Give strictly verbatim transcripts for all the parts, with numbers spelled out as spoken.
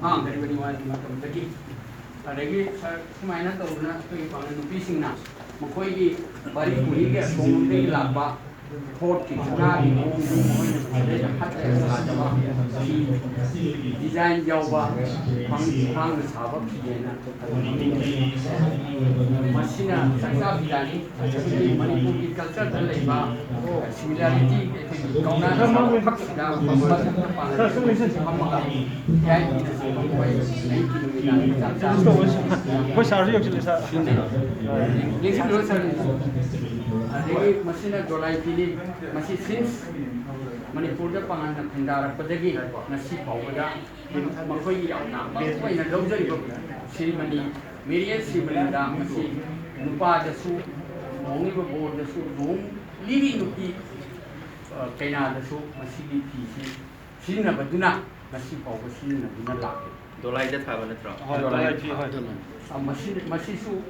ꯍꯥꯡꯈ꯭ꯔꯤꯕꯅꯤ ꯃꯥꯒꯤ ꯃꯇꯝꯗꯒꯤ꯫ ꯑꯗꯒꯤ ꯁꯥꯔ, ꯁꯨꯃꯥꯏꯅ ꯇꯧꯗꯅ ꯑꯩꯈꯣꯏꯒꯤ ꯄꯥꯡꯒꯜ ꯅꯨꯄꯤꯁꯤꯡꯅ ꯃꯈꯣꯏꯒꯤ ꯕꯥꯔꯤ ꯄꯨꯔꯤꯒꯤ ꯑꯁꯣꯝꯂꯣꯝꯗꯒꯤ ꯂꯥꯛꯄ ꯐꯣꯔꯠꯀꯤ ꯁꯅꯥꯒꯤ ꯃꯑꯣꯡꯗ ꯃꯈꯣꯏꯅ ꯃꯁꯤꯗꯩꯗ ꯍꯠꯂꯒ ꯁꯥꯖꯕ ꯐꯤ, ꯗꯤꯖꯥꯏꯟ ꯌꯥꯎꯕ ꯈ꯭ꯋꯥꯡ-, ꯈ꯭ꯋꯥꯡꯗ ꯁꯥꯕ ꯐꯤ ꯍꯥꯏꯅ ꯃꯁꯤꯅ ꯆꯥꯛꯆꯥ ꯐꯤꯔꯥꯅꯤ꯫ ꯑꯩꯈꯣꯏꯒꯤ ꯃꯅꯤꯄꯨꯔꯒꯤ ꯀꯜꯆꯔꯗ ꯂꯩꯕ ꯁꯤꯃꯤꯂꯥꯔꯤꯇꯤ, ꯑꯩꯈꯣꯏꯒꯤ ꯀꯧꯅꯥꯅ ꯁꯥꯕ ꯐꯛꯁꯤꯗ ꯃꯊꯛꯇ ꯄꯥꯡꯒꯜ ꯐꯝꯃꯒ ꯌꯥꯏ ꯏꯅ ꯁꯥꯕ ꯃꯣꯏ ꯑꯌꯨꯛꯀꯤ ꯅꯨꯃꯤꯗꯥꯡꯒꯤ ꯆꯥꯛ ꯆꯥꯕ ꯑꯩꯈꯣꯏ ꯁꯥꯔꯁꯨ ꯌꯧꯁꯤꯜꯂꯦ, ꯁꯥꯔ꯫ ꯌꯦꯡꯁꯤꯜꯂꯨꯔꯣ, ꯁꯥꯔ꯫ ꯑꯗꯒꯤ ꯃꯁꯤꯅ ꯗꯣꯂꯥꯏ ꯐꯤꯅꯤ꯫ ꯃꯁꯤ ꯁꯤꯟꯁ ꯃꯅꯤꯄꯨꯔꯗ ꯄꯥꯡꯒꯜꯅ ꯈꯨꯟꯗꯥꯔꯛꯄꯗꯒꯤ ꯉꯁꯤ ꯐꯥꯎꯕꯗ ꯃꯈꯣꯏꯒꯤ ꯌꯥꯝꯅ ꯃꯔꯨ ꯑꯣꯏꯅ ꯂꯧꯖꯔꯤꯕ ꯁꯤꯔꯤꯃꯅꯤ ꯃꯦꯔꯤꯌꯦꯁ ꯁꯤꯕꯂꯤꯟꯗ꯫ ꯃꯁꯤ ꯅꯨꯄꯥꯗꯁꯨ, ꯂꯨꯍꯣꯡꯉꯤꯕ ꯕꯣꯔꯗꯁꯨ, ꯂꯨꯍꯣꯡꯂꯤꯕꯤ ꯅꯨꯄꯤ, ꯑ, ꯀꯩꯅꯥꯗꯁꯨ ꯃꯁꯤꯒꯤ ꯐꯤꯁꯤ ꯁꯤꯖꯤꯟꯅꯕꯗꯨꯅ ꯉꯁꯤ ꯐꯥꯎꯕ ꯁꯤꯖꯤꯟꯅꯗꯨꯅ ꯂꯥꯛꯂꯤ꯫ ꯗꯣꯂꯥꯏꯗ ꯊꯥꯕ ꯅꯠꯇ꯭ꯔꯣ? ꯍꯣꯏ, ꯗꯣꯂꯥꯏ ꯐꯤ, ꯍꯣꯏ꯫ ꯑ, ꯃꯁꯤ, ꯃꯁꯤꯁꯨ,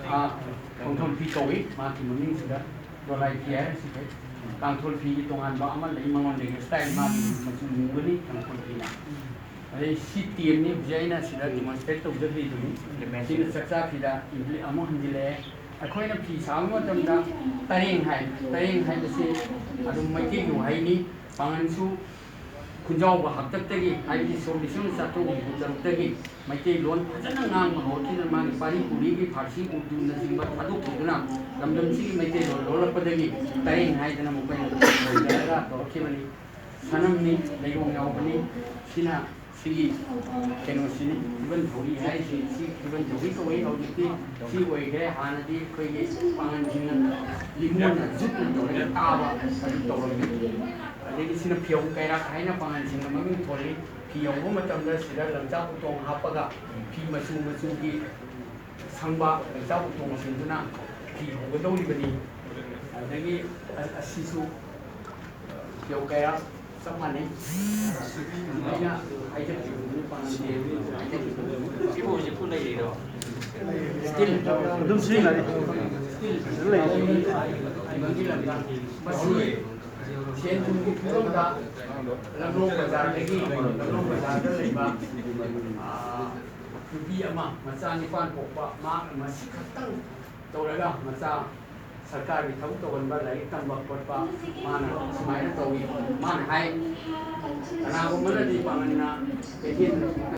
ꯑ, ꯀꯥꯡꯊꯣꯜ ꯐꯤ ꯀꯧꯏ꯫ ꯃꯍꯥꯛꯀꯤ ꯃꯃꯤꯡꯁꯤꯗ ꯗꯣꯂꯥꯏ ꯐꯤ ꯍꯥꯏꯔꯤꯁꯤꯗꯤ ꯀꯥꯡꯊꯣꯜ ꯐꯤꯒꯤ ꯇꯣꯉꯥꯟꯕ ꯑꯃ ꯂꯩ꯫ ꯃꯉꯣꯟꯗꯒꯤ ꯁ꯭ꯇꯥꯏꯜ ꯃꯥꯒꯤ ꯃꯆꯨ ꯃꯨꯕꯅꯤ ꯀꯥꯡꯊꯣꯜ ꯐꯤꯅ꯫ ꯑꯗꯩ ꯁꯤ ꯇꯦꯝꯅꯤ, ꯍꯧꯖꯤꯛ ꯑꯩꯅ ꯁꯤꯗ ꯗꯤꯃꯣꯟꯁꯇ꯭ꯔꯦꯠ ꯇꯧꯖꯗ꯭ꯔꯤꯗꯨꯅꯤ꯫ ꯁꯤꯅ ꯆꯥꯛꯆꯥ ꯐꯤꯗ ꯏꯝꯄ꯭ꯂꯤ-, ꯑꯃꯨꯛ ꯍꯟꯖꯤꯜꯂꯛꯑꯦ꯫ ꯑꯩꯈꯣꯏꯅ ꯐꯤ ꯁꯥꯕ ꯃꯇꯝꯗ ꯇꯔꯦꯡ ꯍꯥꯏ꯫ ꯇꯔꯦꯡ ꯍꯥꯏꯕꯁꯤ ꯑꯗꯨꯝ ꯃꯩꯇꯩꯒꯤ ꯋꯥꯍꯩꯅꯤ꯫ ꯄꯥꯡꯒꯜꯁꯨ ꯈꯨꯟꯖꯥꯎꯕ ꯍꯥꯛꯇꯛꯇꯒꯤ, ꯍꯥꯏꯕꯗꯤ ꯁꯣꯝꯒꯤ ꯁꯨꯝ ꯆꯥꯊꯣꯛ ꯍꯨꯟꯗꯣꯛꯇꯒꯤ ꯃꯩꯇꯩꯂꯣꯟ ꯐꯖꯅ ꯉꯥꯡꯕ ꯍꯧꯔꯛꯈꯤꯗꯅ ꯃꯥꯒꯤ ꯄꯥꯔꯤ ꯄꯨꯔꯤꯒꯤ ꯐꯥꯔꯁꯤ ꯎꯔꯗꯨꯅꯆꯤꯡꯕ ꯊꯥꯗꯣꯛꯈꯤꯗꯨꯅ ꯂꯝꯗꯝꯁꯤꯒꯤ ꯃꯩꯇꯩꯂꯣꯟ ꯂꯣꯜꯂꯛꯄꯗꯒꯤ ꯇꯔꯦꯡ ꯍꯥꯏꯗꯅ ꯃꯈꯣꯏꯅ ꯂꯣꯏꯖꯔꯒ ꯇꯧꯔꯛꯈꯤꯕꯅꯤ꯫ ꯁꯅꯝꯅꯤ, ꯂꯩꯔꯣꯡ ꯌꯥꯎꯕꯅꯤ꯫ ꯁꯤꯅ ꯁꯤꯒꯤ ꯀꯩꯅꯣꯁꯤꯅꯤ, ꯐꯤꯕꯟ ꯊꯧꯔꯤ ꯍꯥꯏꯔꯤꯁꯤ꯫ ꯁꯤ ꯐꯤꯕꯟ ꯊꯧꯔꯤ ꯀꯧꯏ꯫ ꯍꯧꯖꯤꯛꯇꯤ ꯁꯤ ꯑꯣꯏꯈ꯭ꯔꯦ꯫ ꯍꯥꯟꯅꯗꯤ ꯑꯩꯈꯣꯏꯒꯤ ꯄꯥꯡꯒꯜꯁꯤꯡꯅ ꯂꯤꯃꯣꯟꯅ ꯖꯨꯠꯅ ꯇꯧꯔꯒ ꯇꯥꯕ ꯑꯗꯨ ꯇꯧꯔꯝꯃꯤ꯫ ꯑꯗꯒꯤ ꯁꯤꯅ ꯐꯤꯌꯧ ꯀꯩꯔꯥꯛ ꯍꯥꯏꯅ ꯄꯥꯡꯒꯜꯁꯤꯡꯅ ꯃꯃꯤꯡ ꯊꯣꯜꯂꯤ꯫ ꯐꯤ ꯌꯧꯕ ꯃꯇꯝꯗ ꯁꯤꯗ ꯂꯪꯆꯥꯛ ꯎꯇꯣꯡ ꯍꯥꯞꯄꯒ ꯐꯤ ꯃꯆꯨ ꯃꯆꯨꯒꯤ ꯁꯪꯕ ꯂꯪꯆꯥꯛ ꯎꯇꯣꯡ ꯁꯤꯡꯗꯨꯅ ꯐꯤ ꯍꯧꯒꯗꯧꯔꯤꯕꯅꯤ꯫ ꯑꯗꯒꯤ ꯑ-, ꯑꯁꯤꯁꯨ ꯐꯤꯌꯧ ꯀꯌꯥ ꯆꯞ ꯃꯥꯟꯅꯩ꯫ ꯑꯩꯅ ꯍꯥꯏꯖꯈꯤꯕꯗꯨꯅꯤ, ꯄꯥꯟꯗꯦ ꯍꯥꯏꯖꯈꯤꯕꯗꯨꯅꯤ꯫ ꯁꯤꯕꯨ ꯍꯧꯖꯤꯛꯄꯨ ꯂꯩꯔꯤꯔꯣ? Still꯫ ꯑꯗꯨꯝ ꯁꯤꯖꯤꯟꯅꯔꯤ꯫ Still꯫ ꯂꯩ꯫ ꯃꯁꯤ ꯁꯦꯟ ꯊꯨꯝꯒꯤ ꯐꯤꯕꯝꯗ ꯂꯝꯂꯣꯡ ꯕꯖꯥꯔꯗꯒꯤ, ꯂꯝꯂꯣꯡ ꯕꯖꯥꯔꯗ ꯂꯩꯕ, ꯑꯥ, ꯅꯨꯄꯤ ꯑꯃ, ꯃꯆꯥ ꯅꯤꯄꯥꯟ ꯄꯣꯛꯄ, ꯃꯍꯥꯛꯅ ꯃꯁꯤ ꯈꯛꯇꯪ ꯇꯧꯔꯒ ꯃꯆꯥ ꯁꯔꯀꯥꯔꯒꯤ ꯊꯕꯛ ꯇꯧꯍꯟꯕ, ꯂꯥꯏꯔꯤꯛ ꯇꯝꯕ ꯈꯣꯠꯄ, ꯃꯥꯅ ꯁꯨꯃꯥꯏꯅ ꯇꯧꯏ꯫ ꯃꯥꯅ ꯍꯥꯏ, ꯀꯅꯥꯒꯨꯝꯕꯅꯗꯤ ꯄꯥꯡꯒꯟꯅ ꯀꯩꯊꯦꯜ